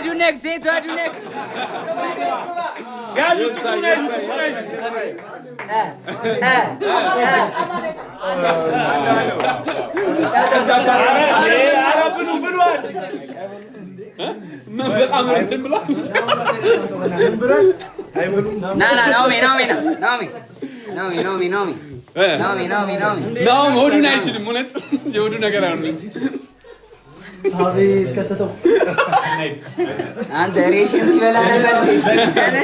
ዱነክ፣ ሴቷ ዱነክ። ያዙ፣ ጥቁሩን ያዙ፣ ጥቁሩን ያዙ። እ እ እ ኧረ ብሉ ብሉ። በጣም እንትን ብሏል። ና ና ናኦሚ፣ ናኦሚ፣ ና ናኦሚ፣ ናኦሚ፣ ናኦሚ፣ ናኦሚ፣ ናኦሚ፣ ናኦሚ፣ ናኦሚ። ናኦም ሆዱን አይችልም። እውነት የሆዱ ነገር አይሆንም። አቤት ከተተው። አንተ ሬሽን ሲበላ ነበር።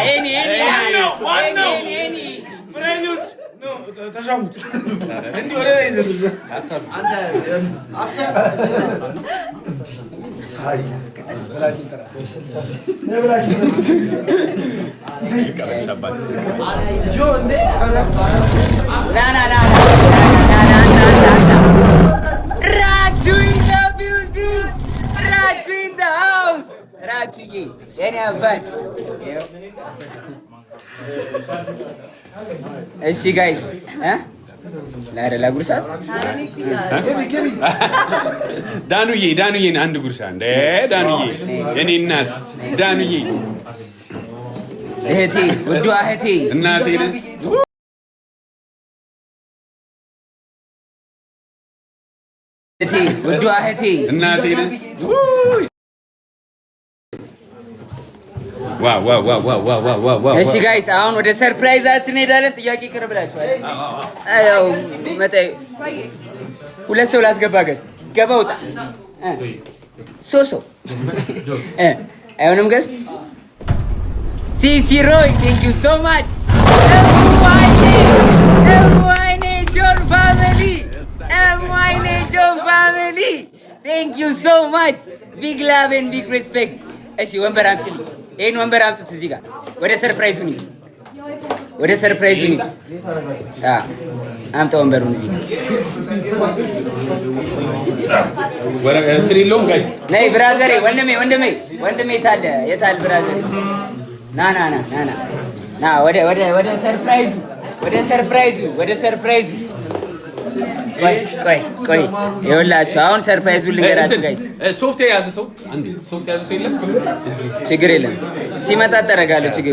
ኤኒ ኤኒ። ዋናው ዋናው ኤኒ ኤኒ። ፍሬኞች ነው፣ ተሻሙት። እንዲህ ወደ ላይ ዘርዘ። ና ና ና ና ና ና ና ና። ራቹ in the building፣ ራቹ in the house። ራቹዬ የኔ አባት። እሺ guys፣ እ ላረ ላጉርሳት። ዳኑዬ፣ ዳኑዬ፣ አንድ ጉርሻ እንደ ዳኑዬ፣ የኔ እናት ዳኑዬ። እህቴ፣ ውዷ እህቴ። እናቴ። እህቴ፣ ውዷ እህቴ። እናቴ። Wow wow wow wow wow wow wow! እሺ guys፣ አሁን ወደ surprise ኣችን እንሄዳለን። ጥያቄ ይቀርብላችኋል። ያው መጣ፣ ሁለት ሰው ላስገባ። Guest ገባ ውጣ፣ ሶስት ሰው አይሆንም። Guest ሲሲ ሮይ፣ thank you so much። እሙዋይኔ ጆን family፣ እሙዋይኔ ጆን family፣ thank you so much፣ big love and big respect። እሺ ወንበር አምጪልኝ። ይሄን ወንበር አምጡት እዚህ ጋር። ወደ surprise ኡ እንሂድ። ወደ surprise ኡ እንሂድ። አምጣ ወንበሩን እዚህ ጋር። እንትን የለውም guys። ነይ brother ኤ፣ ወንድሜ፣ ወንድሜ፣ ወንድሜ፣ የታለ፣ የታለ brother ኤ? ና ና ና ና ና ና፣ ወደ surprise ኡ፣ ወደ surprise ኡ፣ ወደ surprise ኡ። ቆይ ቆይ ቆይ፣ ይኸውላችሁ አሁን surprise ኡን ልንገራችሁ guys። ሶፍት የያዘ ሰው፣ አንዴ ሶፍት የያዘ ሰው የለም? ችግር የለም፣ ሲመጣ ጠረጋለሁ። ችግር